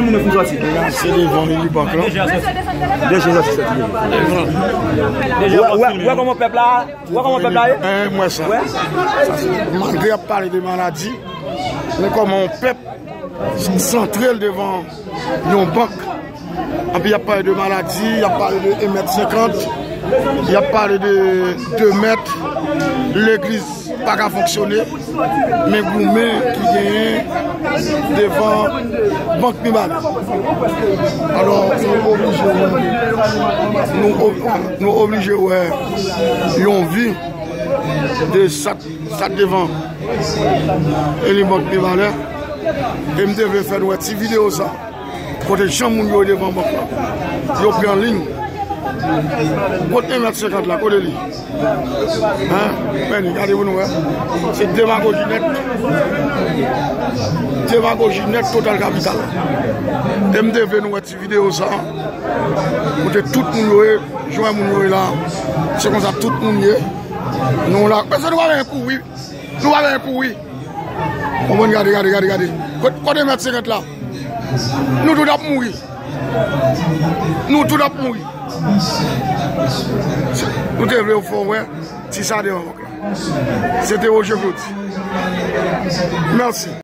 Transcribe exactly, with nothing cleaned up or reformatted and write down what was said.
Moun yo fin sòti. Se devan Unibank lan. Deja sòti, sòti. Wè, wè, wè kòman pèp la, wè kòman pèp la ye? Eh, m wè sa. Wè. Malgre y ap pale de maladi, men kòman yon pèp santre l devan yon bank. Anpi y ap pale de maladi, y ap pale de en mèt senkant, y ap pale de de mèt, legliz pa ka fonksyone, men goumen ki genyen devan bank Mibalè. Alò, nou oblije wè, nou ob-, nou oblije wè yon vi de sa, sa k devan Unibank Mibalè. E m te vle fè nou wè ti videyo sa. Kote jan moun yo devan bank la. Yo pran liy. Kot en mèt senkant la, kote li? Hein? Men li, gade pou nou wè. Se demagoji nèt. Demagoji nèt total kapital. E m te vle nou wè ti videyo sa. Kote tout moun yo ye, jan moun yo ye la. Se konsa tout moun ye. Nou la. Pèsonn nou pa gen kouri. Nou pa gen kouri. Konprann, gade, gade, gade, gade. Kot, kote mèt senkant la? Nou tout ap mouri. Nou tout ap mouri. Nou te vle fè w wè ti sa devan bank la. Se te Roger Claudy. Mèsi.